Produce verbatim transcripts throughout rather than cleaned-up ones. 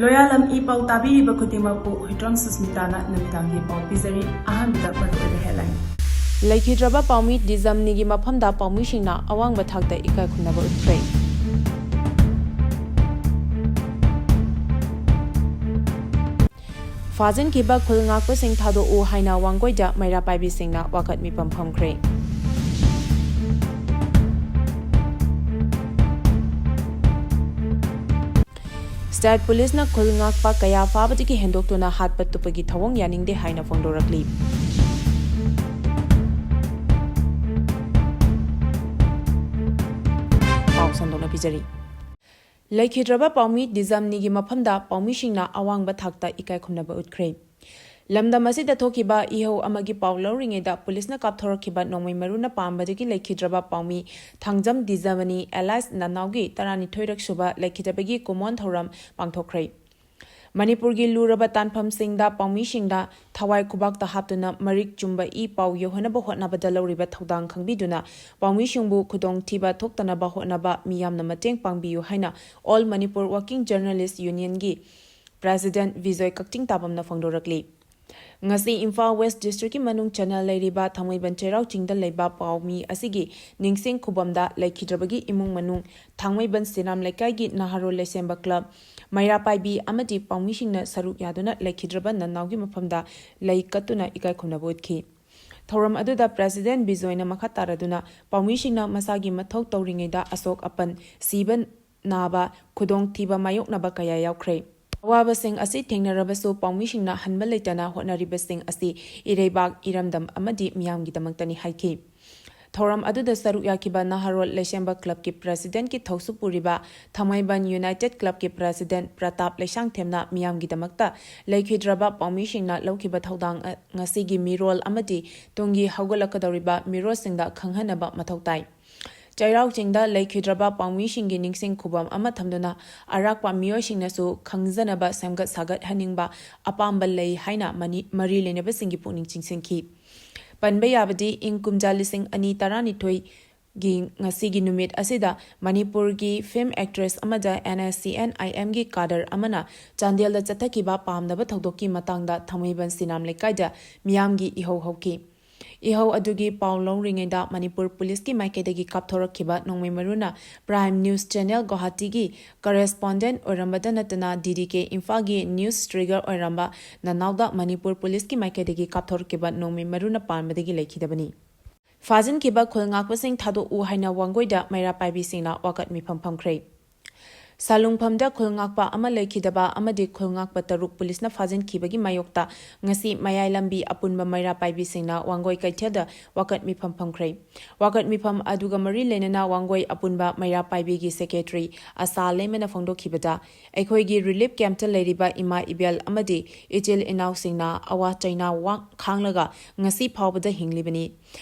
ꯂꯣꯌꯥꯂꯝ E ꯄꯥꯎ ꯇꯥꯕꯤꯔꯤꯕ ꯈꯨꯗꯤꯡꯃꯛꯄꯨ ꯍꯨꯏꯗ꯭ꯔꯣꯝ ꯁꯨꯁꯃꯤꯇꯥꯅ ꯅꯨꯃꯤꯗꯥꯡꯒꯤ ꯄꯥꯎ ꯄꯤꯖꯔꯤ꯫ ꯑꯍꯥꯟꯕꯗ ꯃꯔꯨꯑꯣꯏꯕ headline꯫ ꯂꯩꯈꯤꯗ꯭ꯔꯕ ꯄꯥꯎꯃꯤ ꯗꯤꯖꯝꯅꯤꯒꯤ ꯃꯐꯝꯗ ꯄꯥꯎꯃꯤꯁꯤꯡꯅ ꯑꯋꯥꯡꯕ ꯊꯥꯛꯇ ꯏꯀꯥꯏ ꯈꯨꯝꯅꯕ ꯎꯠꯈ꯭ꯔꯦ꯫ ꯐꯥꯖꯤꯟꯈꯤꯕ ꯈꯨꯜ ꯉꯥꯛꯄꯁꯤꯡ ꯊꯥꯗꯣꯛꯎ ꯍꯥꯏꯅ ꯋꯥꯡꯒꯣꯏꯗ ꯃꯩꯔꯥ ꯄꯥꯏꯕꯤꯁꯤꯡꯅ ꯋꯥꯀꯠ ꯃꯤꯐꯝ ꯐꯝꯈ꯭ꯔꯦ꯫ State Police ꯅ ꯈꯨꯜ ꯉꯥꯛꯄ ꯀꯌꯥ ꯐꯥꯕꯗꯒꯤ ꯍꯦꯟꯗꯣꯛꯇꯨꯅ ꯍꯥꯠꯄ ꯇꯨꯞꯄꯒꯤ ꯊꯧꯑꯣꯡ ꯌꯥꯅꯤꯡꯗꯦ ꯍꯥꯏꯅ ꯐꯣꯡꯗꯣꯔꯛꯂꯤ꯫ ꯄꯥꯎ ꯁꯟꯗꯣꯛꯅ ꯄꯤꯖꯔꯤ꯫ ꯂꯩꯈꯤꯗ꯭ꯔꯕ ꯄꯥꯎꯃꯤ ꯗꯤꯖꯝꯅꯤꯒꯤ ꯃꯐꯝꯗ ꯄꯥꯎꯃꯤꯁꯤꯡꯅ ꯑꯋꯥꯡꯕ ꯊꯥꯛꯇ ꯏꯀꯥꯏ ꯈꯨꯝꯅꯕ ꯎꯠꯈ꯭ꯔꯦ꯫ ꯂꯝꯗꯝ ꯑꯁꯤꯗ ꯊꯣꯛꯈꯤꯕ ꯏꯍꯧ ꯑꯃꯒꯤ ꯄꯥꯎ ꯂꯧꯔꯤꯉꯩꯗ ꯄꯨꯂꯤꯁꯅ ꯀꯥꯞꯊꯣꯔꯛꯈꯤꯕ ꯅꯣꯡꯃꯩ ꯃꯔꯨꯅ ꯄꯥꯟꯕꯗꯒꯤ ꯂꯩꯈꯤꯗ꯭ꯔꯕ ꯄꯥꯎꯃꯤ ꯊꯥꯡꯖꯝ ꯗꯤꯖꯃꯅꯤ alias ꯅꯅꯥꯎꯒꯤ ꯇꯔꯥꯅꯤꯊꯣꯏꯔꯛ ꯁꯨꯕ ꯂꯩꯈꯤꯗꯕꯒꯤ ꯀꯨꯃꯣꯟ ꯊꯧꯔꯝ ꯄꯥꯡꯊꯣꯛꯈ꯭ꯔꯦ꯫ ꯃꯅꯤꯄꯨꯔꯒꯤ ꯂꯨꯔꯕ ꯇꯥꯟꯐꯝꯁꯤꯡꯗ ꯄꯥꯎꯃꯤꯁꯤꯡꯗ ꯊꯋꯥꯏ ꯈꯨꯕꯥꯛꯇ ꯍꯥꯞꯇꯨꯅ ꯃꯔꯤꯛ ꯆꯨꯝꯕ ꯏ ꯄꯥꯎ ꯌꯧꯍꯟꯅꯕ ꯍꯣꯠꯅꯕꯗ ꯂꯧꯔꯤꯕ ꯊꯧꯗꯥꯡ ꯈꯪꯕꯤꯗꯨꯅ ꯄꯥꯎꯃꯤꯁꯤꯡꯕꯨ ꯈꯨꯗꯣꯡꯊꯤꯕ ꯊꯣꯛꯇꯅꯕ ꯍꯣꯠꯅꯕ ꯃꯤꯌꯥꯝꯅ ꯃꯇꯦꯡ ꯄꯥꯡꯕꯤꯌꯨ ꯍꯥꯏꯅ All Manipur Working Journalist Union ꯒꯤ President ꯕꯤꯖꯣꯏ ꯀꯛꯆꯤꯡ ꯇꯥꯕꯝꯅ ꯐꯣꯡꯗꯣꯔꯛꯂꯤ꯫ ꯉꯁꯤ ꯏꯝꯐꯥꯜ West District ꯀꯤ ꯃꯅꯨꯡ ꯆꯟꯅ ꯂꯩꯔꯤꯕ ꯊꯥꯡꯃꯩꯕꯟ ꯆꯩꯔꯥꯎ ꯆꯤꯡꯗ ꯂꯩꯕ ꯄꯥꯎꯃꯤ ꯑꯁꯤꯒꯤ ꯅꯤꯡꯁꯤꯡ ꯈꯨꯕꯝꯗ ꯂꯩꯈꯤꯗ꯭ꯔꯕꯒꯤ ꯏꯃꯨꯡ ꯃꯅꯨꯡ, ꯊꯥꯡꯃꯩꯕꯟ ꯁꯤꯔꯥꯝ ꯂꯩꯀꯥꯏꯒꯤ ꯅꯍꯥꯔꯣꯜ ꯂꯩꯁꯦꯝꯕ club, ꯃꯩꯔꯥ ꯄꯥꯏꯕꯤ ꯑꯃꯗꯤ ꯄꯥꯎꯃꯤꯁꯤꯡꯅ ꯁꯔꯨꯛ ꯌꯥꯗꯨꯅ ꯂꯩꯈꯤꯗ꯭ꯔꯕ ꯅꯅꯥꯎꯒꯤ ꯃꯐꯝꯗ ꯂꯩ ꯀꯠꯇꯨꯅ ꯏꯀꯥꯏ ꯈꯨꯝꯅꯕ ꯎꯠꯈꯤ꯫ ꯊꯧꯔꯝ ꯑꯗꯨꯗ President ꯕꯤꯖꯣꯏꯅ ꯃꯈꯥ ꯇꯥꯔꯗꯨꯅ ꯄꯥꯎꯃꯤꯁꯤꯡꯅ ꯃꯁꯥꯒꯤ ꯃꯊꯧ ꯇꯧꯔꯤꯉꯩꯗ ꯑꯁꯣꯛ ꯑꯄꯟ, ꯁꯤꯕ ꯅꯥꯕ, ꯈꯨꯗꯣꯡꯊꯤꯕ ꯃꯥꯌꯣꯛꯅꯕ ꯀꯌꯥ ꯌꯥꯎꯈ꯭ꯔꯦ꯫ ꯑꯋꯥꯕꯁꯤꯡ ꯑꯁꯤ ꯊꯦꯡꯅꯔꯕꯁꯨ ꯄꯥꯎꯃꯤꯁꯤꯡꯅ ꯍꯟꯕ ꯂꯩꯇꯅ ꯍꯣꯠꯅꯔꯤꯕꯁꯤꯡ ꯑꯁꯤ ꯏꯔꯩꯕꯥꯛ, ꯏꯔꯝꯗꯝ ꯑꯃꯗꯤ ꯃꯤꯌꯥꯝꯒꯤꯗꯃꯛꯇꯅꯤ ꯍꯥꯏꯈꯤ꯫ ꯊꯧꯔꯝ ꯑꯗꯨꯗ ꯁꯔꯨꯛ ꯌꯥꯈꯤꯕ ꯅꯍꯥꯔꯣꯜ ꯂꯩꯁꯦꯝꯕ club ꯀꯤ President ꯀꯤ ꯊꯧꯁꯨ ꯄꯨꯔꯤꯕ ꯊꯥꯡꯃꯩꯕꯟ United Club ꯀꯤ President ꯄ꯭ꯔꯇꯥꯞ ꯂꯩꯁꯥꯡꯊꯦꯝꯅ ꯃꯤꯌꯥꯝꯒꯤꯗꯃꯛꯇ ꯂꯩꯈꯤꯗ꯭ꯔꯕ ꯄꯥꯎꯃꯤꯁꯤꯡꯅ ꯂꯧꯈꯤꯕ ꯊꯧꯗꯥꯡ ꯉꯁꯤꯒꯤ ꯃꯤꯔꯣꯜ ꯑꯃꯗꯤ ꯇꯨꯡꯒꯤ ꯍꯧꯒꯠꯂꯛꯀꯗꯧꯔꯤꯕ ꯃꯤꯔꯣꯜꯁꯤꯡꯗ ꯈꯪꯍꯟꯅꯕ ꯃꯊꯧ ꯇꯥꯏ꯫ ꯆꯩꯔꯥꯎ ꯆꯤꯡꯗ ꯂꯩꯈꯤꯗ꯭ꯔꯕ ꯄꯥꯎꯃꯤꯁꯤꯡꯒꯤ ꯅꯤꯡꯁꯤꯡ ꯈꯨꯕꯝ ꯑꯃ ꯊꯝꯗꯨꯅ ꯑꯔꯥꯛꯄ ꯃꯤꯑꯣꯏꯁꯤꯡꯅꯁꯨ ꯈꯪꯖꯅꯕ ꯁꯦꯝꯒꯠ ꯁꯥꯒꯠꯍꯟꯅꯤꯡꯕ ꯑꯄꯥꯝꯕ ꯂꯩ ꯍꯥꯏꯅ ꯃꯅꯤ-, ꯃꯔꯤ ꯂꯩꯅꯕꯁꯤꯡꯒꯤ ꯄꯨꯛꯅꯤꯡ ꯆꯤꯡꯁꯤꯟꯈꯤ꯫ ꯄꯟꯕ ꯌꯥꯕꯗꯤ ꯏꯪ ꯀꯨꯝꯖꯥ ꯂꯤꯁꯤꯡ ꯑꯅꯤ ꯇꯔꯥꯅꯤꯊꯣꯏ ꯒꯤ ꯉꯁꯤꯒꯤ ꯅꯨꯃꯤꯠ ꯑꯁꯤꯗ ꯃꯅꯤꯄꯨꯔꯒꯤ film actress ꯑꯃꯗ NSCN IMꯒꯤ cadre ꯑꯃꯅ ꯆꯥꯟꯗꯦꯜꯗ ꯆꯠꯊꯈꯤꯕ ꯄꯥꯝꯗꯕ ꯊꯧꯗꯣꯛꯀꯤ ꯃꯇꯥꯡꯗ ꯊꯥꯡꯃꯩꯕꯟ ꯁꯤꯅꯥꯝ ꯂꯩꯀꯥꯏꯗ ꯃꯤꯌꯥꯝꯒꯤ ꯏꯍꯧ ꯍꯧꯈꯤ꯫ ꯏꯍꯧ ꯑꯗꯨꯒꯤ ꯄꯥꯎ ꯂꯧꯔꯤꯉꯩꯗ ꯃꯅꯤꯄꯨꯔ ꯄꯨꯂꯤꯁꯀꯤ ꯃꯥꯏꯀꯩꯗꯒꯤ ꯀꯥꯞꯊꯣꯔꯛꯈꯤꯕ ꯅꯣꯡꯃꯩ ꯃꯔꯨꯅ Prime News Channel ꯒꯨꯋꯥꯍꯥꯇꯤꯒꯤ correspondent ꯑꯣꯏꯔꯝꯕꯗ ꯅꯠꯇꯅ DDK ꯏꯝꯐꯥꯜꯒꯤ news trigger ꯑꯣꯏꯔꯝꯕ ꯅꯅꯥꯎꯗ ꯃꯅꯤꯄꯨꯔ ꯄꯨꯂꯤꯁꯀꯤ ꯃꯥꯏꯀꯩꯗꯒꯤ ꯀꯥꯞꯊꯣꯔꯛꯈꯤꯕ ꯅꯣꯡꯃꯩ ꯃꯔꯨꯅ ꯄꯥꯟꯕꯗꯒꯤ ꯂꯩꯈꯤꯗꯕꯅꯤ꯫ ꯐꯥꯖꯤꯟꯈꯤꯕ ꯈꯨꯜ ꯉꯥꯛꯄꯁꯤꯡ ꯊꯥꯗꯣꯛꯎ ꯍꯥꯏꯅ ꯋꯥꯡꯒꯣꯏꯗ ꯃꯩꯔꯥ ꯄꯥꯏꯕꯤꯁꯤꯡꯅ ꯋꯥꯀꯠ ꯃꯤꯐꯝ ꯐꯝꯈ꯭ꯔꯦ꯫ ꯁꯥꯂꯨꯡꯐꯝꯗ ꯈꯨꯜ ꯉꯥꯛꯄ ꯑꯃ ꯂꯩꯈꯤꯗꯕ ꯑꯃꯗꯤ ꯈꯨꯜ ꯉꯥꯛꯄ ꯇꯔꯨꯛ ꯄꯨꯂꯤꯁꯅ ꯐꯥꯖꯤꯟꯈꯤꯕꯒꯤ ꯃꯥꯌꯣꯛꯇ ꯉꯁꯤ ꯃꯌꯥꯏ ꯂꯝꯕꯤ ꯑꯄꯨꯟꯕ ꯃꯩꯔꯥ ꯄꯥꯏꯕꯤꯁꯤꯡꯅ ꯋꯥꯡꯒꯣꯏ ꯀꯩꯊꯦꯜꯗ ꯋꯥꯀꯠ ꯃꯤꯐꯝ ꯐꯝꯈ꯭ꯔꯦ꯫ ꯋꯥꯀꯠ ꯃꯤꯐꯝ ꯑꯗꯨꯒ ꯃꯔꯤ ꯂꯩꯅꯅ ꯋꯥꯡꯒꯣꯏ ꯑꯄꯨꯟꯕ ꯃꯩꯔꯥ ꯄꯥꯏꯕꯤꯒꯤ secretary ꯑꯁꯥ ꯂꯩꯃꯅ ꯐꯣꯡꯗꯣꯛꯈꯤꯕꯗ, ꯑꯩꯈꯣꯏꯒꯤ relief campꯇ ꯂꯩꯔꯤꯕ ꯏꯃꯥ ꯏꯕꯦꯜ ꯑꯃꯗꯤ ꯏꯆꯤꯜ ꯏꯅꯥꯎꯁꯤꯡꯅ ꯑꯋꯥ ꯆꯩꯅꯥ ꯋꯥ-, ꯈꯥꯡꯂꯒ ꯉꯁꯤ ꯐꯥꯎꯕꯗ ꯍꯤꯡꯂꯤꯕꯅꯤ꯫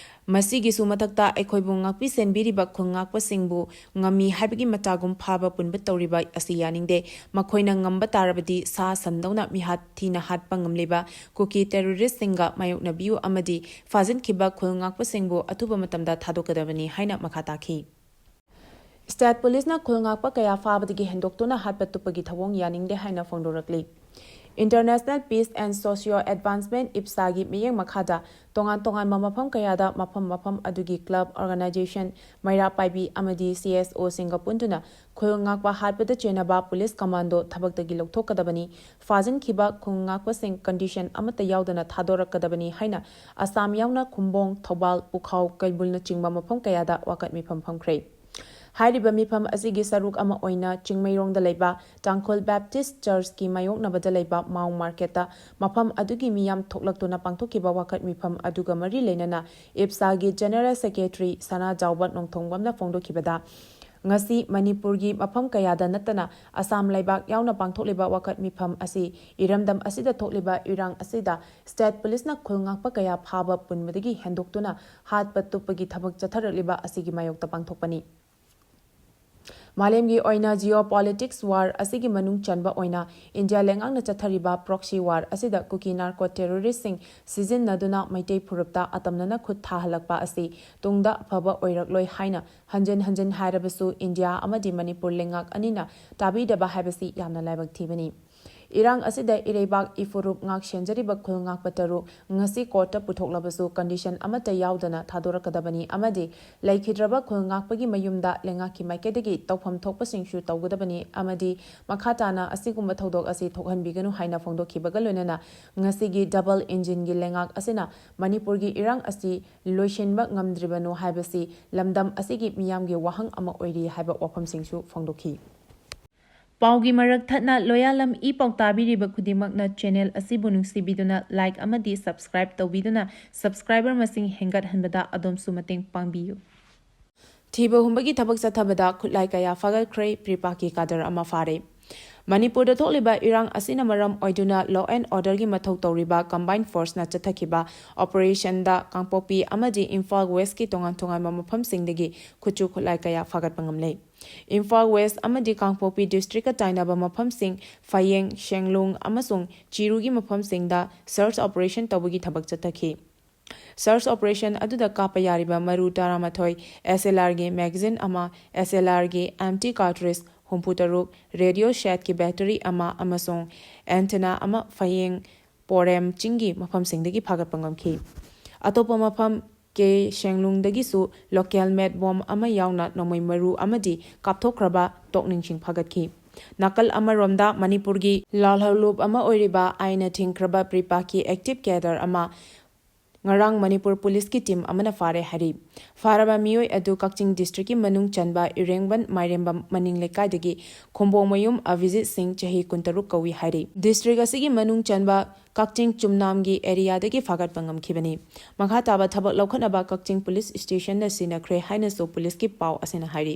ꯃꯁꯤꯒꯤꯁꯨ ꯃꯊꯛꯇ ꯑꯩꯈꯣꯏꯕꯨ ꯉꯥꯛꯄꯤ ꯁꯦꯟꯕꯤꯔꯤꯕ ꯈꯨꯜ ꯉꯥꯛꯄꯁꯤꯡꯕꯨ ꯉꯝꯃꯤ ꯍꯥꯏꯕꯒꯤ ꯃꯇꯥꯒꯨꯝ ꯐꯥꯕ ꯄꯨꯟꯕ ꯇꯧꯔꯤꯕ ꯑꯁꯤ ꯌꯥꯅꯤꯡꯗꯦ꯫ ꯃꯈꯣꯏꯅ ꯉꯝꯕ ꯇꯥꯔꯕꯗꯤ ꯁꯥ ꯁꯟꯗꯧꯅ ꯃꯤꯍꯥꯠ ꯊꯤꯅ ꯍꯥꯠꯄ ꯉꯝꯂꯤꯕ ꯀꯨꯀꯤ terroristꯁꯤꯡꯒ ꯃꯥꯌꯣꯛꯅꯕꯤꯌꯨ ꯑꯃꯗꯤ ꯐꯥꯖꯤꯟꯈꯤꯕ ꯈꯨꯜ ꯉꯥꯛꯄꯁꯤꯡꯕꯨ ꯑꯊꯨꯕ ꯃꯇꯝꯗ ꯊꯥꯗꯣꯛꯀꯗꯕꯅꯤ ꯍꯥꯏꯅ ꯃꯈꯥ ꯇꯥꯈꯤ꯫ State ꯄꯨꯂꯤꯁꯅ ꯈꯨꯜ ꯉꯥꯛꯄ ꯀꯌꯥ ꯐꯥꯕꯗꯒꯤ ꯍꯦꯟꯗꯣꯛꯇꯨꯅ ꯍꯥꯠꯄ ꯇꯨꯞꯄꯒꯤ ꯊꯧꯑꯣꯡ ꯌꯥꯅꯤꯡꯗꯦ ꯍꯥꯏꯅ ꯐꯣꯡꯗꯣꯔꯛꯂꯤ꯫ International Peace and Socio Advancement, IPSAꯒꯤ ꯃꯤꯠꯌꯦꯡ ꯃꯈꯥꯗ ꯇꯣꯉꯥꯟ ꯇꯣꯉꯥꯟꯕ ꯃꯐꯝ ꯀꯌꯥꯗ ꯃꯐꯝ ꯃꯐꯝ ꯑꯗꯨꯒꯤ club, organization, ꯃꯩꯔꯥ ꯄꯥꯏꯕꯤ ꯑꯃꯗꯤ CSOꯁꯤꯡꯒ ꯄꯨꯟꯗꯨꯅ ꯈꯨꯜ ꯉꯥꯛꯄ ꯍꯥꯠꯄꯗ ꯆꯦꯟꯅꯕ ꯄꯨꯂꯤꯁ commando ꯊꯕꯛꯇꯒꯤ ꯂꯧꯊꯣꯛꯀꯗꯕꯅꯤ꯫ ꯐꯥꯖꯤꯟꯈꯤꯕ ꯈꯨꯜ ꯉꯥꯛꯄꯁꯤꯡ condition ꯑꯃꯠꯇ ꯌꯥꯎꯗꯅ ꯊꯥꯗꯣꯔꯛꯀꯗꯕꯅꯤ ꯍꯥꯏꯅ ꯑꯁꯥꯝ ꯌꯥꯎꯅ ꯈꯨꯝꯕꯣꯡ, ꯊꯧꯕꯥꯜ, ꯄꯨꯈꯥꯎ, ꯀꯩꯕꯨꯜꯅꯆꯤꯡꯕ ꯃꯐꯝ ꯀꯌꯥꯗ ꯋꯥꯀꯠ ꯃꯤꯐꯝ ꯐꯝꯈ꯭ꯔꯦ꯫ ꯍꯥꯏꯔꯤꯕ ꯃꯤꯐꯝ ꯑꯁꯤꯒꯤ ꯁꯔꯨꯛ ꯑꯃ ꯑꯣꯏꯅ ꯆꯤꯡꯃꯩꯔꯣꯡꯗ ꯂꯩꯕ ꯇꯥꯡꯈꯨꯜ Baptist Churchꯀꯤ ꯃꯥꯌꯣꯛꯅꯕꯗ ꯂꯩꯕ ꯃꯥꯎ marketꯇ ꯃꯐꯝ ꯑꯗꯨꯒꯤ ꯃꯤꯌꯥꯝ ꯊꯣꯛꯂꯛꯇꯨꯅ ꯄꯥꯡꯊꯣꯛꯈꯤꯕ ꯋꯥꯀꯠ ꯃꯤꯐꯝ ꯑꯗꯨꯒ ꯃꯔꯤ ꯂꯩꯅꯅ IPSAꯒꯤ General Secretary ꯁꯅꯥꯖꯥꯎꯕ ꯅꯣꯡꯊꯣꯡꯕꯝꯅ ꯐꯣꯡꯗꯣꯛꯈꯤꯕꯗ, ꯉꯁꯤ ꯃꯅꯤꯄꯨꯔꯒꯤ ꯃꯐꯝ ꯀꯌꯥꯗ ꯅꯠꯇꯅ ꯑꯁꯥꯝ ꯂꯩꯕꯥꯛ ꯌꯥꯎꯅ ꯄꯥꯡꯊꯣꯛꯂꯤꯕ ꯋꯥꯀꯠ ꯃꯤꯐꯝ ꯑꯁꯤ ꯏꯔꯝꯗꯝ ꯑꯁꯤꯗ ꯊꯣꯛꯂꯤꯕ ꯏꯔꯥꯡ ꯑꯁꯤꯗ state ꯄꯨꯂꯤꯁꯅ ꯈꯨꯜ ꯉꯥꯛꯄ ꯀꯌꯥ ꯐꯥꯕ ꯄꯨꯟꯕꯗꯒꯤ ꯍꯦꯟꯗꯣꯛꯇꯨꯅ ꯍꯥꯠꯄ ꯇꯨꯞꯄꯒꯤ ꯊꯕꯛ ꯆꯠꯊꯔꯛꯂꯤꯕ ꯑꯁꯤꯒꯤ ꯃꯥꯌꯣꯛꯇ ꯄꯥꯡꯊꯣꯛꯄꯅꯤ꯫ ꯃꯥꯂꯦꯝꯒꯤ ꯑꯣꯏꯅ geopolitics war ꯑꯁꯤꯒꯤ ꯃꯅꯨꯡ ꯆꯟꯕ ꯑꯣꯏꯅ ꯏꯟꯗꯤꯌꯥ ꯂꯩꯉꯥꯛꯅ ꯆꯠꯊꯔꯤꯕ proxy war ꯑꯁꯤꯗ ꯀꯨꯀꯤ narco terroristꯁꯤꯡ ꯁꯤꯖꯤꯟꯅꯗꯨꯅ ꯃꯩꯇꯩ ꯐꯨꯔꯨꯞꯇ ꯑꯇꯝꯅꯅ ꯈꯨꯠ ꯊꯥꯍꯜꯂꯛꯄ ꯑꯁꯤ ꯇꯨꯡꯗ ꯑꯐꯕ ꯑꯣꯏꯔꯛꯂꯣꯏ ꯍꯥꯏꯅ ꯍꯟꯖꯤꯟ ꯍꯟꯖꯤꯟ ꯍꯥꯏꯔꯕꯁꯨ ꯏꯟꯗꯤꯌꯥ ꯑꯃꯗꯤ ꯃꯅꯤꯄꯨꯔ ꯂꯩꯉꯥꯛ ꯑꯅꯤꯅ ꯇꯥꯕꯤꯗꯕ ꯍꯥꯏꯕꯁꯤ ꯌꯥꯝꯅ ꯂꯥꯏꯕꯛ ꯊꯤꯕꯅꯤ꯫ ꯏꯔꯥꯡ ꯑꯁꯤꯗ ꯏꯔꯩꯕꯥꯛ ꯏꯐꯨꯔꯨꯞ ꯉꯥꯛ ꯁꯦꯟꯖꯔꯤꯕ ꯈꯨꯜ ꯉꯥꯛꯄ ꯇꯔꯨꯛ ꯉꯁꯤ courtꯇ ꯄꯨꯊꯣꯛꯂꯕꯁꯨ condition ꯑꯃꯠꯇ ꯌꯥꯎꯗꯅ ꯊꯥꯗꯣꯔꯛꯀꯗꯕꯅꯤ ꯑꯃꯗꯤ ꯂꯩꯈꯤꯗ꯭ꯔꯕ ꯈꯨꯜ ꯉꯥꯛꯄꯒꯤ ꯃꯌꯨꯝꯗ ꯂꯩꯉꯥꯛꯀꯤ ꯃꯥꯏꯀꯩꯗꯒꯤ ꯇꯧꯐꯝ ꯊꯣꯛꯄꯁꯤꯡꯁꯨ ꯇꯧꯒꯗꯕꯅꯤ ꯑꯃꯗꯤ ꯃꯈꯥ ꯇꯥꯅ ꯑꯁꯤꯒꯨꯝꯕ ꯊꯧꯗꯣꯛ ꯑꯁꯤ ꯊꯣꯛꯍꯟꯕꯤꯒꯅꯨ ꯍꯥꯏꯅ ꯐꯣꯡꯗꯣꯛꯈꯤꯕꯒ ꯂꯣꯏꯅꯅ ꯉꯁꯤꯒꯤ double engineꯒꯤ ꯂꯩꯉꯥꯛ ꯑꯁꯤꯅ ꯃꯅꯤꯄꯨꯔꯒꯤ ꯏꯔꯥꯡ ꯑꯁꯤ ꯂꯣꯏꯁꯤꯟꯕ ꯉꯝꯗ꯭ꯔꯤꯕꯅꯣ ꯍꯥꯏꯕꯁꯤ ꯂꯝꯗꯝ ꯑꯁꯤꯒꯤ ꯃꯤꯌꯥꯝꯒꯤ ꯋꯥꯍꯪ ꯑꯃ ꯑꯣꯏꯔꯤ ꯍꯥꯏꯕ ꯋꯥꯐꯝꯁꯤꯡꯁꯨ ꯐꯣꯡꯗꯣꯛꯈꯤ꯫ ꯄꯥꯎꯒꯤ ꯃꯔꯛ ꯊꯠꯅ ꯂꯣꯌꯥꯂꯝ ꯏ ꯄꯥꯎ ꯇꯥꯕꯤꯔꯤꯕ ꯈꯨꯗꯤꯡꯃꯛꯅ channel ꯑꯁꯤꯕꯨ ꯅꯨꯡꯁꯤꯕꯤꯗꯨꯅ like ꯑꯃꯗꯤ subscribe ꯇꯧꯕꯤꯗꯨꯅ subscriber ꯃꯁꯤꯡ ꯍꯦꯟꯒꯠꯍꯟꯕꯗ ꯑꯗꯣꯝꯁꯨ ꯃꯇꯦꯡ ꯄꯥꯡꯕꯤꯌꯨ꯫ ꯊꯤꯕ ꯍꯨꯝꯕꯒꯤ ꯊꯕꯛ ꯆꯠꯊꯕꯗ ꯈꯨꯠꯂꯥꯏ ꯀꯌꯥ ꯐꯥꯒꯠꯈ꯭ꯔꯦ, ꯄ꯭ꯔꯤꯄꯥꯛꯀꯤ ꯀꯥꯗꯔ ꯑꯃ ꯐꯥꯔꯦ꯫ ꯃꯅꯤꯄꯨꯔꯗ ꯊꯣꯛꯂꯤꯕ ꯏꯔꯥꯡ ꯑꯁꯤꯅ ꯃꯔꯝ ꯑꯣꯏꯗꯨꯅ law and orderꯒꯤ ꯃꯊꯧ ꯇꯧꯔꯤꯕ combined forceꯅ ꯆꯠꯊꯈꯤꯕ operationꯗ ꯀꯥꯡꯄꯣꯛꯄꯤ ꯑꯃꯗꯤ ꯏꯝꯐꯥꯜ Westꯀꯤ ꯇꯣꯉꯥꯟ ꯇꯣꯉꯥꯟꯕ ꯃꯐꯝꯁꯤꯡꯗꯒꯤ ꯈꯨꯠꯁꯨ ꯈꯨꯠꯂꯥꯏ ꯀꯌꯥ ꯐꯥꯒꯠꯄ ꯉꯝꯂꯦ꯫ ꯏꯝꯐꯥꯜ West ꯑꯃꯗꯤ ꯀꯥꯡꯄꯣꯛꯄꯤ districtꯀ ꯇꯥꯏꯅꯕ ꯃꯐꯝꯁꯤꯡ ꯐꯌꯦꯡ, ꯁꯦꯡꯂꯨꯡ ꯑꯃꯁꯨꯡ ꯆꯤꯔꯨꯒꯤ ꯃꯐꯝꯁꯤꯡꯗ search operation ꯇꯧꯕꯒꯤ ꯊꯕꯛ ꯆꯠꯊꯈꯤ꯫ Search operation ꯑꯗꯨꯗ ꯀꯥꯞꯄ ꯌꯥꯔꯤꯕ ꯃꯔꯨ ꯇꯔꯥꯃꯥꯊꯣꯏ, SLRꯒꯤ magazine ꯑꯃ, SLRꯒꯤ empty cartridge ꯍꯨꯝꯐꯨ ꯇꯔꯨꯛ, radio setꯀꯤ battery ꯑꯃ ꯑꯃꯁꯨꯡ antenna ꯑꯃ ꯐꯌꯦꯡ, ꯄꯣꯔꯦꯝ ꯆꯤꯡꯒꯤ ꯃꯐꯝꯁꯤꯡꯗꯒꯤ ꯐꯥꯒꯠꯄ ꯉꯝꯈꯤ꯫ ꯑꯇꯣꯞꯄ ꯃꯐꯝ ꯀꯦ ꯁꯦꯡꯂꯨꯡꯗꯒꯤꯁꯨ local made bomb ꯑꯃ ꯌꯥꯎꯅ ꯅꯣꯡꯃꯩ ꯃꯔꯨ ꯑꯃꯗꯤ ꯀꯥꯞꯊꯣꯛꯈ꯭ꯔꯕ ꯇꯣꯛꯅꯤꯡꯁꯤꯡ ꯐꯥꯒꯠꯈꯤ꯫ ꯅꯥꯀꯜ ꯑꯃꯔꯣꯝꯗ ꯃꯅꯤꯄꯨꯔꯒꯤ ꯂꯥꯜꯍꯧꯂꯨꯞ ꯑꯃ ꯑꯣꯏꯔꯤꯕ ꯑꯥꯏꯟꯅ ꯊꯤꯡꯈ꯭ꯔꯕ ꯄ꯭ꯔꯤꯄꯥꯛꯀꯤ active cadre ꯑꯃ ꯉꯔꯥꯡ ꯃꯅꯤꯄꯨꯔ ꯄꯨꯂꯤꯁꯀꯤ team ꯑꯃꯅ ꯐꯥꯔꯦ ꯍꯥꯏꯔꯤ꯫ ꯐꯥꯔꯕ ꯃꯤꯑꯣꯏ ꯑꯗꯨ ꯀꯛꯆꯤꯡ districtꯀꯤ ꯃꯅꯨꯡ ꯆꯟꯕ ꯏꯔꯦꯡꯕꯟ ꯃꯥꯏꯔꯦꯝꯕꯝ ꯃꯅꯤꯡ ꯂꯩꯀꯥꯏꯗꯒꯤ ꯈꯣꯝꯕꯣꯡꯃꯌꯨꯝ ꯑꯚꯤꯖꯤꯠ ꯁꯤꯡ, ꯆꯍꯤ ꯀꯨꯟꯇꯔꯨꯛ ꯀꯧꯏ ꯍꯥꯏꯔꯤ꯫ District ꯑꯁꯤꯒꯤ ꯃꯅꯨꯡ ꯆꯟꯕ ꯀꯛꯆꯤꯡ ꯆꯨꯝꯅꯥꯝꯒꯤ areaꯗꯒꯤ ꯐꯥꯒꯠꯄ ꯉꯝꯈꯤꯕꯅꯤ꯫ ꯃꯈꯥ ꯇꯥꯕ ꯊꯕꯛ ꯂꯧꯈꯠꯅꯕ ꯀꯛꯆꯤꯡ police stationꯅ ꯁꯤꯟꯅꯈ꯭ꯔꯦ ꯍꯥꯏꯅꯁꯨ ꯄꯨꯂꯤꯁꯀꯤ ꯄꯥꯎ ꯑꯁꯤꯅ ꯍꯥꯏꯔꯤ꯫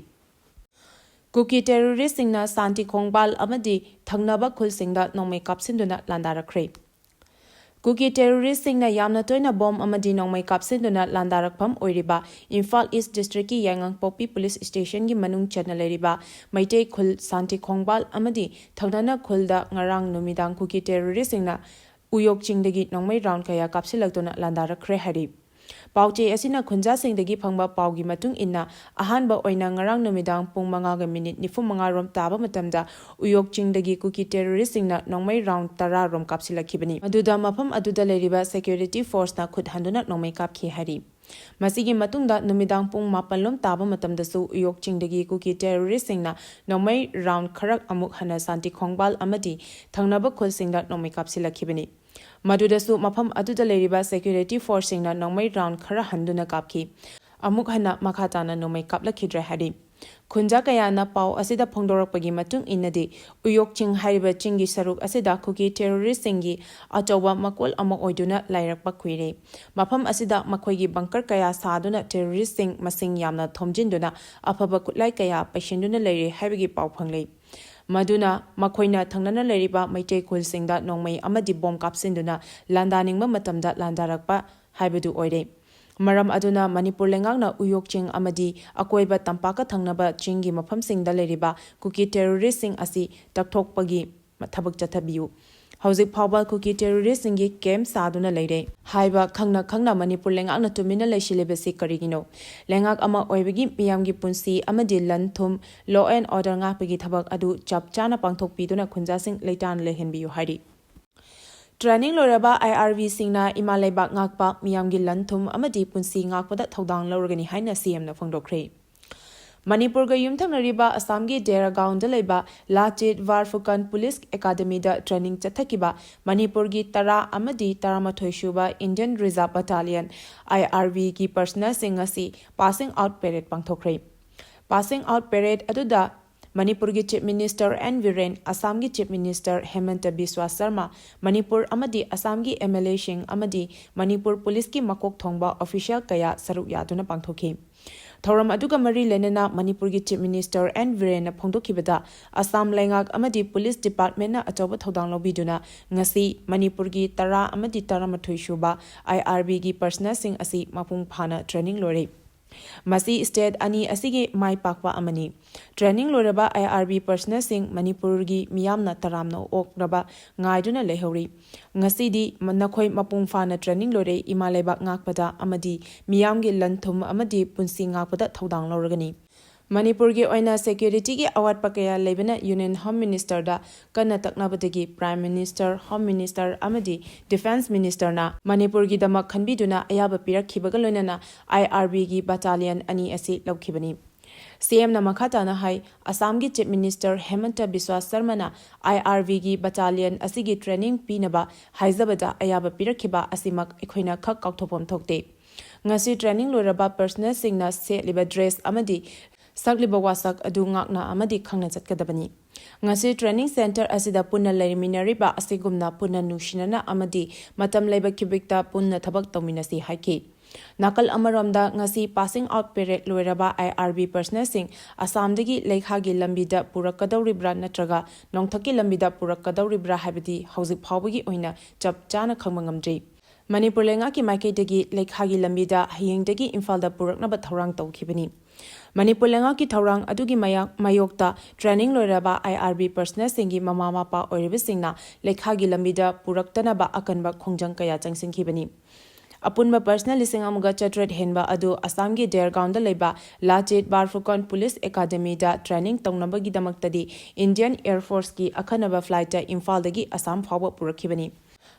ꯀꯨꯀꯤ terroristꯁꯤꯡꯅ ꯁꯥꯟꯇꯤ ꯈꯣꯡꯕꯥꯜ ꯑꯃꯗꯤ ꯊꯪꯅꯕ ꯈꯨꯜꯁꯤꯡꯗ ꯅꯣꯡꯃꯩ ꯀꯥꯞꯁꯤꯟꯗꯨꯅ ꯂꯥꯟꯗꯥꯔꯛꯈ꯭ꯔꯦ꯫ ꯀꯨꯀꯤ ꯇꯦꯔꯣꯔꯤꯁꯁꯤꯡꯅ ꯌꯥꯝꯅ ꯇꯣꯏꯅ ꯕꯣꯝ ꯑꯃꯗꯤ ꯅꯣꯡꯃꯩ ꯀꯥꯞꯁꯤꯟꯗꯨꯅ ꯂꯥꯟꯗꯥꯔꯛꯐꯝ ꯑꯣꯏꯔꯤꯕ ꯏꯝꯐꯥꯜ ꯏꯁ ꯗꯤꯁꯇ꯭ꯔꯤꯛꯀꯤ ꯌꯥꯏꯉꯪꯄꯣꯛꯄꯤ ꯄꯨꯂꯤꯁ ꯁ꯭ꯇꯦꯁꯟꯒꯤ ꯃꯅꯨꯡ ꯆꯟꯅ ꯂꯩꯔꯤꯕ ꯃꯩꯇꯩ ꯈꯨꯜ ꯁꯥꯟꯇꯤ ꯈꯣꯡꯕꯥꯜ ꯑꯃꯗꯤ ꯊꯪꯅꯅ ꯈꯨꯜꯗ ꯉꯔꯥꯡ ꯅꯨꯃꯤꯗꯥꯡ ꯀꯨꯀꯤ ꯇꯦꯔꯣꯔꯤꯁꯁꯤꯡꯅ ꯎꯌꯣꯛ ꯆꯤꯡꯗꯒꯤ ꯅꯣꯡꯃꯩ ꯔꯥꯎꯟ ꯀꯌꯥ ꯀꯥꯞꯁꯤꯜꯂꯛꯇꯨꯅ ꯂꯥꯟꯗꯥꯔꯛꯈ꯭ꯔꯦ ꯍꯥꯏꯔꯤ꯫ ꯄꯥꯎꯆꯦ ꯑꯁꯤꯅ ꯈꯨꯟꯖꯥꯁꯤꯡꯗꯒꯤ ꯐꯪꯕ ꯄꯥꯎꯒꯤ ꯃꯇꯨꯡ ꯏꯟꯅ, ꯑꯍꯥꯟꯕ ꯑꯣꯏꯅ ꯉꯔꯥꯡ ꯅꯨꯃꯤꯗꯥꯡ ꯄꯨꯡ ꯃꯉꯥꯒ ꯃꯤꯅꯤꯠ ꯅꯤꯐꯨ ꯃꯉꯥ ꯔꯣꯝ ꯇꯥꯕ ꯃꯇꯝꯗ ꯎꯌꯣꯛ ꯆꯤꯡꯗꯒꯤ ꯀꯨꯀꯤ ꯇꯦꯔꯣꯔꯤꯁꯁꯤꯡꯅ ꯅꯣꯡꯃꯩ ꯔꯥꯎꯟ ꯇꯔꯥ ꯔꯣꯝ ꯀꯥꯞꯁꯤꯜꯂꯛꯈꯤꯕꯅꯤ꯫ ꯑꯗꯨꯗ ꯃꯐꯝ ꯑꯗꯨꯗ ꯂꯩꯔꯤꯕ ꯁꯦꯀ꯭ꯌꯨꯔꯤꯇꯤ ꯐꯣꯔꯁꯅ ꯈꯨꯠ ꯍꯟꯗꯨꯅ ꯅꯣꯡꯃꯩ ꯀꯥꯞꯈꯤ ꯍꯥꯏꯔꯤ꯫ ꯃꯁꯤꯒꯤ ꯃꯇꯨꯡꯗ ꯅꯨꯃꯤꯗꯥꯡ ꯄꯨꯡ ꯃꯥꯄꯜ ꯂꯣꯝ ꯇꯥꯕ ꯃꯇꯝꯗꯁꯨ ꯎꯌꯣꯛ ꯆꯤꯡꯗꯒꯤ ꯀꯨꯀꯤ ꯇꯦꯔꯣꯔꯤꯁꯁꯤꯡꯅ ꯅꯣꯡꯃꯩ ꯔꯥꯎꯟ ꯈꯔ ꯑꯃꯨꯛ ꯍꯟꯅ ꯁꯥꯟꯇꯤ ꯈꯣꯡꯕꯥꯜ ꯑꯃꯗꯤ ꯊꯪꯅꯕ ꯈꯨꯜꯁꯤꯡꯗ ꯅꯣꯡꯃꯩ ꯀꯥꯞꯁꯤꯜꯂꯛꯈꯤꯕꯅꯤ꯫ ꯃꯗꯨꯗꯁꯨ ꯃꯐꯝ ꯑꯗꯨꯗ ꯂꯩꯔꯤꯕ ꯁꯦꯀ꯭ꯌꯨꯔꯤꯇꯤ ꯐꯣꯔꯁꯁꯤꯡꯅ ꯅꯣꯡꯃꯩ ꯔꯥꯎꯟ ꯈꯔ ꯍꯟꯗꯨꯅ ꯀꯥꯞꯈꯤ꯫ ꯑꯃꯨꯛ ꯍꯟꯅ ꯃꯈꯥ ꯇꯥꯅ ꯅꯣꯡꯃꯩ ꯀꯥꯞꯂꯛꯈꯤꯗ꯭ꯔꯦ ꯍꯥꯏꯔꯤ꯫ ꯈꯨꯟꯖꯥ ꯀꯌꯥꯅ ꯄꯥꯎ ꯑꯁꯤꯗ ꯐꯣꯡꯗꯣꯔꯛꯄꯒꯤ ꯃꯇꯨꯡ ꯏꯟꯅꯗꯤ, ꯎꯌꯣꯛ ꯆꯤꯡ ꯍꯥꯏꯔꯤꯕ ꯆꯤꯡꯒꯤ ꯁꯔꯨꯛ ꯑꯁꯤꯗ ꯀꯨꯀꯤ ꯇꯦꯔꯣꯔꯤꯁꯁꯤꯡꯒꯤ ꯑꯆꯧꯕ ꯃꯀꯣꯜ ꯑꯃ ꯑꯣꯏꯗꯨꯅ ꯂꯩꯔꯛꯄ ꯀꯨꯏꯔꯦ꯫ ꯃꯐꯝ ꯑꯁꯤꯗ ꯃꯈꯣꯏꯒꯤ ꯕꯪꯀꯔ ꯀꯌꯥ ꯁꯥꯗꯨꯅ ꯇꯦꯔꯣꯔꯤꯁꯁꯤꯡ ꯃꯁꯤꯡ ꯌꯥꯝꯅ ꯊꯣꯝꯖꯤꯟꯗꯨꯅ ꯑꯐꯕ ꯈꯨꯠꯂꯥꯏ ꯀꯌꯥ ꯄꯩꯁꯤꯟꯗꯨꯅ ꯂꯩꯔꯦ ꯍꯥꯏꯕꯒꯤ ꯄꯥꯎ ꯐꯪꯂꯦ꯫ ꯃꯗꯨꯅ ꯃꯈꯣꯏꯅ ꯊꯪꯅꯅ ꯂꯩꯔꯤꯕ ꯃꯩꯇꯩ ꯈꯨꯜꯁꯤꯡꯗ ꯅꯣꯡꯃꯩ ꯑꯃꯗꯤ ꯕꯣꯝ ꯀꯥꯞꯁꯤꯟꯗꯨꯅ ꯂꯥꯟꯗꯥꯅꯤꯡꯕ ꯃꯇꯝꯗ ꯂꯥꯟꯗꯥꯔꯛꯄ ꯍꯥꯏꯕꯗꯨ ꯑꯣꯏꯔꯦ꯫ ꯃꯔꯝ ꯑꯗꯨꯅ ꯃꯅꯤꯄꯨꯔ ꯂꯩꯉꯥꯛꯅ ꯎꯌꯣꯛ ꯆꯤꯡ ꯑꯃꯗꯤ ꯑꯀꯣꯏꯕ ꯇꯝꯄꯥꯛꯀ ꯊꯪꯅꯕ ꯆꯤꯡꯒꯤ ꯃꯐꯝꯁꯤꯡꯗ ꯂꯩꯔꯤꯕ ꯀꯨꯀꯤ ꯇꯦꯔꯣꯔꯤꯁꯁꯤꯡ ꯑꯁꯤ ꯇꯛꯊꯣꯛꯄꯒꯤ ꯊꯕꯛ ꯆꯠꯊꯕꯤꯌꯨ꯫ ꯍꯧꯖꯤꯛ ꯐꯥꯎꯕ ꯀꯨꯀꯤ ꯇꯦꯔꯣꯔꯤꯁꯁꯤꯡꯒꯤ ꯀꯦꯝꯞ ꯁꯥꯗꯨꯅ ꯂꯩꯔꯦ ꯍꯥꯏꯕ ꯈꯪꯅ ꯈꯪꯅ ꯃꯅꯤꯄꯨꯔ ꯂꯩꯉꯥꯛꯅ ꯇꯨꯃꯤꯟꯅ ꯂꯩꯁꯤꯜꯂꯤꯕꯁꯤ ꯀꯔꯤꯒꯤꯅꯣ? ꯂꯩꯉꯥꯛ ꯑꯃ ꯑꯣꯏꯕꯒꯤ ꯃꯤꯌꯥꯝꯒꯤ ꯄꯨꯟꯁꯤ ꯑꯃꯗꯤ ꯂꯟ ꯊꯨꯝ, law and order ꯉꯥꯛꯄꯒꯤ ꯊꯕꯛ ꯑꯗꯨ ꯆꯞ ꯆꯥꯅ ꯄꯥꯡꯊꯣꯛꯄꯤꯗꯨꯅ ꯈꯨꯟꯖꯥꯁꯤꯡ ꯂꯩꯇꯥꯅ ꯂꯩꯍꯟꯕꯤꯌꯨ ꯍꯥꯏꯔꯤ꯫ ꯇ꯭ꯔꯦꯅꯤꯡ ꯂꯣꯏꯔꯕ ꯑꯥꯏ ꯑꯥꯔ ꯕꯤꯁꯤꯡꯅ ꯏꯃꯥ ꯂꯩꯕꯥꯛ ꯉꯥꯛꯄ, ꯃꯤꯌꯥꯝꯒꯤ ꯂꯟ ꯊꯨꯝ ꯑꯃꯗꯤ ꯄꯨꯟꯁꯤ ꯉꯥꯛꯄꯗ ꯊꯧꯗꯥꯡ ꯂꯧꯔꯒꯅꯤ ꯍꯥꯏꯅ ꯁꯤ ꯑꯦꯝꯅ ꯐꯣꯡꯗꯣꯛꯈ꯭ꯔꯦ꯫ ꯃꯅꯤꯄꯨꯔꯒ ꯌꯨꯝꯊꯪꯅꯔꯤꯕ ꯑꯁꯥꯝꯒꯤ ꯗꯦꯔꯥꯒꯥꯎꯟꯗ ꯂꯩꯕ ꯂꯥꯆꯦꯠ ꯚꯥꯔꯐꯨꯀꯟ ꯄꯨꯂꯤꯁ ꯑꯦꯀꯥꯗꯃꯤꯗ ꯇ꯭ꯔꯦꯅꯤꯡ ꯆꯠꯊꯈꯤꯕ ꯃꯅꯤꯄꯨꯔꯒꯤ ꯇꯔꯥ ꯑꯃꯗꯤ ꯇꯔꯥꯃꯥꯊꯣꯏ ꯁꯨꯕ ꯏꯟꯗꯤꯌꯟ ꯔꯤꯖꯥꯔꯚ ꯕꯠꯇꯥꯂꯤꯌꯟ, ꯑꯥꯏ ꯑꯥꯔ ꯕꯤꯒꯤ ꯄꯔꯁꯅꯦꯜꯁꯤꯡ ꯉꯁꯤ ꯄꯥꯁꯤꯡ ꯑꯥꯎꯠ ꯄꯦꯔꯦꯗ ꯄꯥꯡꯊꯣꯛꯈ꯭ꯔꯦ꯫ ꯄꯥꯁꯤꯡ ꯑꯥꯎꯠ ꯄꯦꯔꯦꯗ ꯑꯗꯨꯗ ꯃꯅꯤꯄꯨꯔꯒꯤ ꯆꯤꯐ ꯃꯤꯅꯤꯁꯇꯔ ꯑꯦꯟ ꯕꯤꯔꯦꯟ, ꯑꯁꯥꯝꯒꯤ ꯆꯤꯐ ꯃꯤꯅꯤꯁꯇꯔ ꯍꯦꯃꯟꯇ ꯕꯤꯁ꯭ꯋꯥ ꯁꯔꯃ, ꯃꯅꯤꯄꯨꯔ ꯑꯃꯗꯤ ꯑꯁꯥꯝꯒꯤ ꯑꯦꯝ ꯑꯦꯜ ꯑꯦꯁꯤꯡ ꯑꯃꯗꯤ ꯃꯅꯤꯄꯨꯔ ꯄꯨꯂꯤꯁꯀꯤ ꯃꯀꯣꯛ ꯊꯣꯡꯕ ꯑꯣꯐꯤꯁꯤꯌꯦꯜ ꯀꯌꯥ ꯁꯔꯨꯛ ꯌꯥꯗꯨꯅ ꯄꯥꯡꯊꯣꯛꯈꯤ꯫ ꯊꯧꯔꯝ ꯑꯗꯨꯒ ꯃꯔꯤ ꯂꯩꯅꯅ ꯃꯅꯤꯄꯨꯔꯒꯤ Chief Minister N ꯕꯤꯔꯦꯟꯅ ꯐꯣꯡꯗꯣꯛꯈꯤꯕꯗ, ꯑꯁꯥꯝ ꯂꯩꯉꯥꯛ ꯑꯃꯗꯤ police department ꯅ ꯑꯆꯧꯕ ꯊꯧꯗꯥꯡ ꯂꯧꯕꯤꯗꯨꯅ ꯉꯁꯤ ꯃꯅꯤꯄꯨꯔꯒꯤ ꯇꯔꯥ ꯑꯃꯗꯤ ꯇꯔꯥꯃꯥꯊꯣꯏ ꯁꯨꯕ I R B ꯒꯤ personnel ꯁꯤꯡ ꯑꯁꯤ ꯃꯄꯨꯡ ꯐꯥꯅ training ꯂꯣꯏꯔꯦ꯫ ꯃꯁꯤ state ꯑꯅꯤ ꯑꯁꯤꯒꯤ ꯃꯥꯏ ꯄꯥꯛꯄ ꯑꯃꯅꯤ꯫ Training ꯂꯣꯏꯔꯕ I R B personnel ꯁꯤꯡ ꯃꯅꯤꯄꯨꯔꯒꯤ ꯃꯤꯌꯥꯝꯅ ꯇꯔꯥꯝꯅ ꯑꯣꯛꯅꯕ ꯉꯥꯏꯗꯨꯅ ꯂꯩꯍꯧꯔꯤ꯫ ꯉꯁꯤꯗꯤ ꯃ-, ꯅꯈꯣꯏ ꯃꯄꯨꯡ ꯐꯥꯅ training ꯂꯣꯏꯔꯦ, ꯏꯃꯥ ꯂꯩꯕꯥꯛ ꯉꯥꯛꯄꯗ ꯑꯃꯗꯤ ꯃꯤꯌꯥꯝꯒꯤ ꯂꯟ ꯊꯨꯝ ꯑꯃꯗꯤ ꯄꯨꯟꯁꯤ ꯉꯥꯛꯄꯗ ꯊꯧꯗꯥꯡ ꯂꯧꯔꯒꯅꯤ꯫ ꯃꯅꯤꯄꯨꯔꯒꯤ ꯑꯣꯏꯅ security ꯒꯤ ꯑꯋꯥꯠꯄ ꯀꯌꯥ ꯂꯩꯕꯅ Union Home Minister ꯗ ꯀꯟꯅ ꯇꯛꯅꯕꯗꯒꯤ Prime Minister, Home Minister ꯑꯃꯗꯤ Defence Minister ꯅ ꯃꯅꯤꯄꯨꯔꯒꯤꯗꯃꯛ ꯈꯟꯕꯤꯗꯨꯅ ꯑꯌꯥꯕ ꯄꯤꯔꯛꯈꯤꯕꯒ ꯂꯣꯏꯅꯅ I R B ꯒꯤ battalion ꯑꯅꯤ ꯑꯁꯤ ꯂꯧꯈꯤꯕꯅꯤ꯫ C M ꯅ ꯃꯈꯥ ꯇꯥꯅ ꯍꯥꯏ, ꯑꯁꯥꯝꯒꯤ Chief Minister ꯍꯦꯃꯟꯇ ꯕꯤꯁ꯭ꯋꯥ ꯁꯔꯃꯅ I R B ꯒꯤ battalion ꯑꯁꯤꯒꯤ training ꯄꯤꯅꯕ ꯍꯥꯏꯖꯕꯗ ꯑꯌꯥꯕ ꯄꯤꯔꯛꯈꯤꯕ ꯑꯁꯤꯃꯛ ꯑꯩꯈꯣꯏꯅ ꯈꯛ ꯀꯥꯎꯊꯣꯛꯐꯝ ꯊꯣꯛꯇꯦ꯫ ꯉꯁꯤ training ꯂꯣꯏꯔꯕ personnel ꯁꯤꯡꯅ ꯁꯦꯠꯂꯤꯕ dress ꯑꯃꯗꯤ ꯁꯛꯂꯤꯕ ꯋꯥꯁꯛ ꯑꯗꯨ ꯉꯥꯛꯅ ꯑꯃꯗꯤ ꯈꯪꯅ ꯆꯠꯀꯗꯕꯅꯤ꯫ ꯉꯁꯤ training centre ꯑꯁꯤꯗ ꯄꯨꯟꯅ ꯂꯩꯃꯤꯟꯅꯔꯤꯕ ꯑꯁꯤꯒꯨꯝꯅ ꯄꯨꯟꯅ ꯅꯨꯡꯁꯤꯅꯅ ꯑꯃꯗꯤ ꯃꯇꯝ ꯂꯩꯕ ꯈꯨꯗꯤꯡꯃꯛꯇ ꯄꯨꯟꯅ ꯊꯕꯛ ꯇꯧꯃꯤꯟꯅꯁꯤ ꯍꯥꯏꯈꯤ꯫ ꯅꯥꯀꯜ ꯑꯃꯔꯣꯝꯗ, ꯉꯁꯤ passing out parade ꯂꯣꯏꯔꯕ I R B personnel ꯁꯤꯡ ꯑꯁꯥꯝꯗꯒꯤ ꯂꯩꯈꯥꯒꯤ ꯂꯝꯕꯤꯗ ꯄꯨꯔꯛꯀꯗꯧꯔꯤꯕ꯭ꯔꯥ ꯅꯠꯇ꯭ꯔꯒ ꯅꯣꯡꯊꯛꯀꯤ ꯂꯝꯕꯤꯗ ꯄꯨꯔꯛꯀꯗꯧꯔꯤꯕ꯭ꯔꯥ ꯍꯥꯏꯕꯗꯤ ꯍꯧꯖꯤꯛ ꯐꯥꯎꯕꯒꯤ ꯑꯣꯏꯅ ꯆꯞ ꯆꯥꯅ ꯈꯪꯕ ꯉꯝꯗ꯭ꯔꯤ꯫ ꯃꯅꯤꯄꯨꯔ ꯂꯩꯉꯥꯛꯀꯤ ꯃꯥꯏꯀꯩꯗꯒꯤ ꯂꯩꯈꯥꯒꯤ ꯂꯝꯕꯤꯗ ꯍꯌꯦꯡꯗꯒꯤ ꯏꯝꯐꯥꯜꯗ ꯄꯨꯔꯛꯅꯕ ꯊꯧꯔꯥꯡ ꯇꯧꯈꯤꯕꯅꯤ꯫ ꯃꯅꯤꯄꯨꯔ ꯂꯩꯉꯥꯛꯀꯤ ꯊꯧꯔꯥꯡ ꯑꯗꯨꯒꯤ ꯃꯌꯥ-, ꯃꯥꯌꯣꯛꯇ training ꯂꯣꯏꯔꯕ I R B personnel ꯁꯤꯡꯒꯤ ꯃꯃꯥ ꯃꯄꯥ ꯑꯣꯏꯔꯤꯕꯁꯤꯡꯅ ꯂꯩꯈꯥꯒꯤ ꯂꯝꯕꯤꯗ ꯄꯨꯔꯛꯇꯅꯕ ꯑꯀꯟꯕ ꯈꯣꯡꯖꯪ ꯀꯌꯥ ꯆꯪꯁꯤꯟꯈꯤꯕꯅꯤ꯫ ꯑꯄꯨꯟꯕ personnel ꯂꯤꯁꯤꯡ ꯑꯃꯒ ꯆꯥꯇ꯭ꯔꯦꯠ ꯍꯦꯟꯕ ꯑꯗꯨ ꯑꯁꯥꯝꯒꯤ ꯗꯦꯔꯒꯥꯎꯟꯗ ꯂꯩꯕ ꯂꯥꯆꯤꯠ ꯕꯥꯔꯐꯨꯀꯣꯟ Police Academy ꯗ training ꯇꯧꯅꯕꯒꯤꯗꯃꯛꯇꯗꯤ Indian Air Force ꯀꯤ ꯑꯈꯟꯅꯕ flight ꯇ ꯏꯝꯐꯥꯜꯗꯒꯤ ꯑꯁꯥꯝ ꯐꯥꯎꯕ ꯄꯨꯔꯛꯈꯤꯕꯅꯤ꯫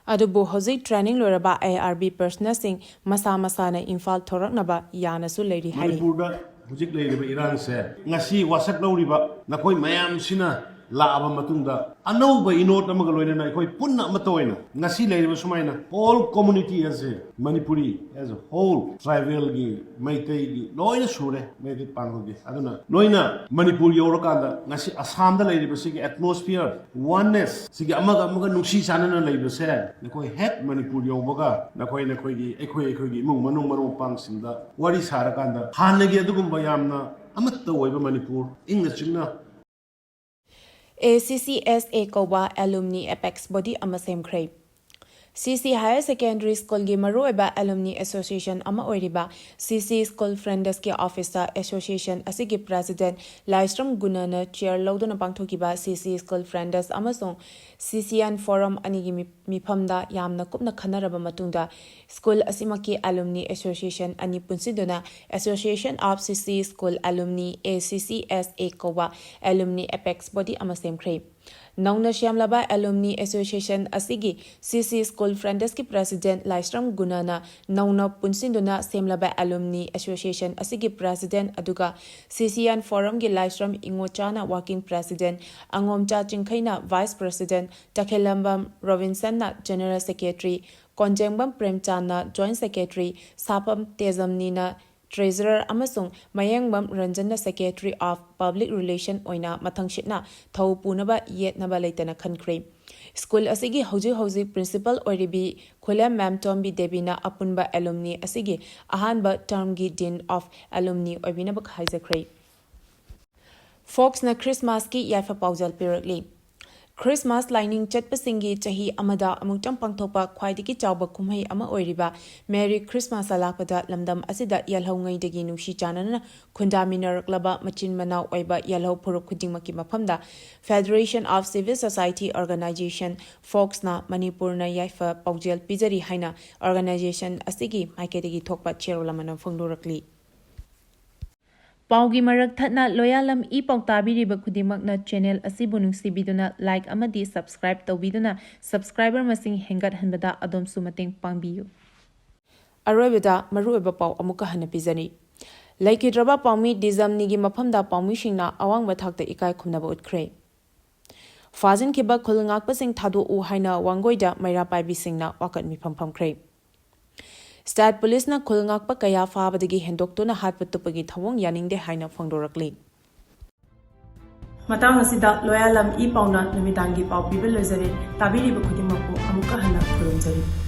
ꯑꯗꯨꯕꯨ ꯍꯧꯖꯤꯛ training ꯂꯣꯏꯔꯕ I R B personnel ꯁꯤꯡ ꯃꯁꯥ ꯃꯁꯥꯅ ꯏꯝꯐꯥꯜ ꯊꯣꯔꯛꯅꯕ ꯌꯥꯅꯁꯨ ꯂꯩꯔꯤ ꯍꯥꯏꯔꯤ꯫ ꯃꯅꯤꯄꯨꯔꯗ ꯍꯧꯖꯤꯛ ꯂꯩꯔꯤꯕ ꯏꯔꯥꯡꯁꯦ ꯉꯁꯤ ꯋꯥꯁꯛ ꯂꯧꯔꯤꯕ ꯅꯈꯣꯏ ꯃꯌꯥꯝꯁꯤꯅ ꯂꯥꯛꯑꯕ ꯃꯇꯨꯡꯗ ꯑꯅꯧꯕ ꯏꯅꯣꯠ ꯑꯃꯒ ꯂꯣꯏꯅꯅ ꯑꯩꯈꯣꯏ ꯄꯨꯟꯅ ꯑꯃꯠꯇ ꯑꯣꯏꯅ ꯉꯁꯤ ꯂꯩꯔꯤꯕ ꯁꯨꯃꯥꯏꯅ all community as a Manipuri as a whole, tribalꯒꯤ, ꯃꯩꯇꯩꯒꯤ ꯂꯣꯏꯅ ꯁꯨꯔꯦ ꯃꯩꯇꯩ ꯄꯥꯡꯒꯜꯒꯤ꯫ ꯑꯗꯨꯅ ꯅꯣꯏꯅ ꯃꯅꯤꯄꯨꯔ ꯌꯧꯔꯀꯥꯟꯗ ꯉꯁꯤ ꯑꯁꯥꯝꯗ ꯂꯩꯔꯤꯕ ꯁꯤꯒꯤ atmosphere, oneness, ꯁꯤꯒꯤ ꯑꯃꯒ ꯑꯃꯒ ꯅꯨꯡꯁꯤ ꯆꯥꯟꯅꯅ ꯂꯩꯕꯁꯦ ꯅꯈꯣꯏ ꯍꯦꯛ ꯃꯅꯤꯄꯨꯔ ꯌꯧꯕꯒ ꯅꯈꯣꯏ ꯅꯈꯣꯏꯒꯤ, ꯑꯩꯈꯣꯏ ꯑꯩꯈꯣꯏꯒꯤ ꯏꯃꯨꯡ ꯃꯅꯨꯡ ꯃꯔꯨꯞ ꯃꯄꯥꯡꯁꯤꯡꯗ ꯋꯥꯔꯤ ꯁꯥꯔꯀꯥꯟꯗ ꯍꯥꯟꯅꯒꯤ ꯑꯗꯨꯒꯨꯝꯕ ꯌꯥꯝꯅ ꯑꯃꯠꯇ ꯑꯣꯏꯕ ꯃꯅꯤꯄꯨꯔ, ꯏꯪꯅ ꯆꯤꯛꯅ ꯑꯦ ꯁꯤ ꯁꯤ ꯑꯦꯁ ꯑꯦ ꯀꯧꯕ alumni apex body ꯑꯃ ꯁꯦꯝꯈ꯭ꯔꯦ꯫ ꯁꯤ ꯁꯤ Higher Secondary Schoolꯒꯤ ꯃꯔꯨꯑꯣꯏꯕ alumni association ꯑꯃ ꯑꯣꯏꯔꯤꯕ ꯁꯤ ꯁꯤ School Friendsꯀꯤ officeꯇ association ꯑꯁꯤꯒꯤ president ꯂꯥꯏꯁ꯭ꯔꯝ ꯒꯨꯅꯅ chair ꯂꯧꯗꯨꯅ ꯄꯥꯡꯊꯣꯛꯈꯤꯕ ꯁꯤ ꯁꯤ School Friends ꯑꯃꯁꯨꯡ ꯁꯤ ꯁꯤ ꯑꯦꯟ Forum ꯑꯅꯤꯒꯤ ꯃꯤ-, ꯃꯤꯐꯝꯗ ꯌꯥꯝꯅ ꯀꯨꯞꯅ ꯈꯟꯅꯔꯕ ꯃꯇꯨꯡꯗ school ꯑꯁꯤꯃꯛꯀꯤ alumni association ꯑꯅꯤ ꯄꯨꯟꯁꯤꯟꯗꯨꯅ Association of C C School Alumni, A C C S A ꯀꯧꯕ alumni apex body ꯑꯃ ꯁꯦꯝꯈ꯭ꯔꯦ꯫ ꯅꯧꯅ ꯁꯦꯝꯂꯕ alumni association ꯑꯁꯤꯒꯤ C C School Friendsꯀꯤ president ꯂꯥꯏꯁ꯭ꯔꯝ ꯒꯨꯅꯅ ꯅꯧꯅ ꯄꯨꯟꯁꯤꯟꯗꯨꯅ ꯁꯦꯝꯂꯕ alumni association ꯑꯁꯤꯒꯤ president ꯑꯗꯨꯒ C C N Forumꯒꯤ ꯂꯥꯏꯁ꯭ꯔꯝ ꯏꯉꯣꯆꯥꯅ working president, ꯑꯉꯣꯝꯆꯥ ꯆꯤꯡꯈꯩꯅ vice president, ꯇꯈꯦꯂꯝꯕꯝ ꯔꯣꯕꯤꯟꯁꯟꯅ general secretary, ꯀꯣꯟꯖꯦꯡꯕꯝ ꯄ꯭ꯔꯦꯝꯆꯥꯟꯅ joint secretary, ꯁꯥꯄꯝ ꯇꯦꯖꯝꯅꯤꯅ treasurer ꯑꯃꯁꯨꯡ ꯃꯌꯦꯡꯕꯝ ꯔꯟꯖꯟꯅ secretary of public relation ꯑꯣꯏꯅ ꯃꯊꯪꯁꯤꯠꯅ ꯊꯧ ꯄꯨꯅꯕ ꯌꯦꯠꯅꯕ ꯂꯩꯇꯅ ꯈꯟꯈ꯭ꯔꯦ꯫ School ꯑꯁꯤꯒꯤ ꯍꯧꯖꯤꯛ ꯍꯧꯖꯤꯛ principal ꯑꯣꯏꯔꯤꯕꯤ ꯈꯨꯂꯦꯝ ꯃꯦꯝꯇꯣꯝꯕꯤ ꯗꯦꯕꯤꯅ ꯑꯄꯨꯟꯕ alumni ꯑꯁꯤꯒꯤ ꯑꯍꯥꯟꯕ termꯒꯤ Dean of Alumni ꯑꯣꯏꯕꯤꯅꯕ ꯍꯥꯏꯖꯈ꯭ꯔꯦ꯫ Foxꯅ Christmasꯀꯤ ꯌꯥꯏꯐ ꯄꯥꯎꯖꯦꯜ ꯄꯤꯔꯛꯂꯤ꯫ Christmas ꯂꯥꯏꯅꯤꯡ ꯆꯠꯄꯁꯤꯡꯒꯤ ꯆꯍꯤ ꯑꯃꯗ ꯑꯃꯨꯛꯇꯪ ꯄꯥꯡꯊꯣꯛꯄ ꯈ꯭ꯋꯥꯏꯗꯒꯤ ꯆꯥꯎꯕ ꯀꯨꯝꯍꯩ ꯑꯃ ꯑꯣꯏꯔꯤꯕ Merry Christmas ꯂꯥꯛꯄꯗ ꯂꯝꯗꯝ ꯑꯁꯤꯗ ꯌꯦꯜꯍꯧꯉꯩꯗꯒꯤ ꯅꯨꯡꯁꯤ ꯆꯥꯟꯅꯅ ꯈꯨꯟꯗꯥꯃꯤꯟꯅꯔꯛꯂꯕ ꯃꯆꯤꯟ ꯃꯅꯥꯎ ꯑꯣꯏꯕ ꯌꯦꯜꯍꯧ ꯐꯨꯔꯨꯞ ꯈꯨꯗꯤꯡꯃꯛꯀꯤ ꯃꯐꯝꯗ Federation of Civil Society Organization, Foxꯅ ꯃꯅꯤꯄꯨꯔꯅ ꯌꯥꯏꯐ ꯄꯥꯎꯖꯦꯜ ꯄꯤꯖꯔꯤ ꯍꯥꯏꯅ organization ꯑꯁꯤꯒꯤ ꯃꯥꯏꯀꯩꯗꯒꯤ ꯊꯣꯛꯄ ꯆꯦꯔꯣꯜ ꯑꯃꯅ ꯐꯣꯡꯗꯣꯔꯛꯂꯤ꯫ ꯄꯥꯎꯒꯤ ꯃꯔꯛ ꯊꯠꯅ ꯂꯣꯌꯥꯂꯝ ꯏ ꯄꯥꯎ ꯇꯥꯕꯤꯔꯤꯕ ꯈꯨꯗꯤꯡꯃꯛꯅ channel ꯑꯁꯤꯕꯨ ꯅꯨꯡꯁꯤꯕꯤꯗꯨꯅ like ꯑꯃꯗꯤ subscribe ꯇꯧꯕꯤꯗꯨꯅ subscriber ꯃꯁꯤꯡ ꯍꯦꯟꯒꯠꯍꯟꯕꯗ ꯑꯗꯣꯝꯁꯨ ꯃꯇꯦꯡ ꯄꯥꯡꯕꯤꯌꯨ꯫ ꯑꯔꯣꯏꯕꯗ ꯃꯔꯨꯑꯣꯏꯕ ꯄꯥꯎ ꯑꯃꯨꯛꯀ ꯍꯟꯅ ꯄꯤꯖꯔꯤ꯫ ꯂꯩꯈꯤꯗ꯭ꯔꯕ ꯄꯥꯎꯃꯤ ꯗꯤꯖꯝꯅꯤꯒꯤ ꯃꯐꯝꯗ ꯄꯥꯎꯃꯤꯁꯤꯡꯅ ꯑꯋꯥꯡꯕ ꯊꯥꯛꯇ ꯏꯀꯥꯏ ꯈꯨꯝꯅꯕ ꯎꯠꯈ꯭ꯔꯦ꯫ ꯐꯥꯖꯤꯟꯈꯤꯕ ꯈꯨꯜ ꯉꯥꯛꯄꯁꯤꯡ ꯊꯥꯗꯣꯛꯎ ꯍꯥꯏꯅ ꯋꯥꯡꯒꯣꯏꯗ ꯃꯩꯔꯥ ꯄꯥꯏꯕꯤꯁꯤꯡꯅ ꯋꯥꯀꯠ ꯃꯤꯐꯝ ꯐꯝꯈ꯭ꯔꯦ꯫ ꯁ꯭ꯇꯦꯠ ꯄꯨꯂꯤꯁꯅ ꯈꯨꯜ ꯉꯥꯛꯄ ꯀꯌꯥ ꯐꯥꯕꯗꯒꯤ ꯍꯦꯟꯗꯣꯛꯇꯨꯅ ꯍꯥꯠꯄ ꯇꯨꯞꯄꯒꯤ ꯊꯧꯑꯣꯡ ꯌꯥꯅꯤꯡꯗꯦ ꯍꯥꯏꯅ ꯐꯣꯡꯗꯣꯔꯛꯂꯤ꯫ ꯃꯇꯥꯡ ꯑꯁꯤꯗ ꯂꯣꯌꯥꯂꯝ ꯏ ꯄꯥꯎꯅ ꯅꯨꯃꯤꯗꯥꯡꯒꯤ ꯄꯥꯎ ꯄꯤꯕ ꯂꯣꯏꯖꯔꯦ꯫ ꯇꯥꯕꯤꯔꯤꯕ ꯈꯨꯗꯤꯡꯃꯛꯄꯨ ꯑꯃꯨꯛꯀ ꯍꯟꯅ ꯈꯨꯔꯨꯝꯖꯔꯤ꯫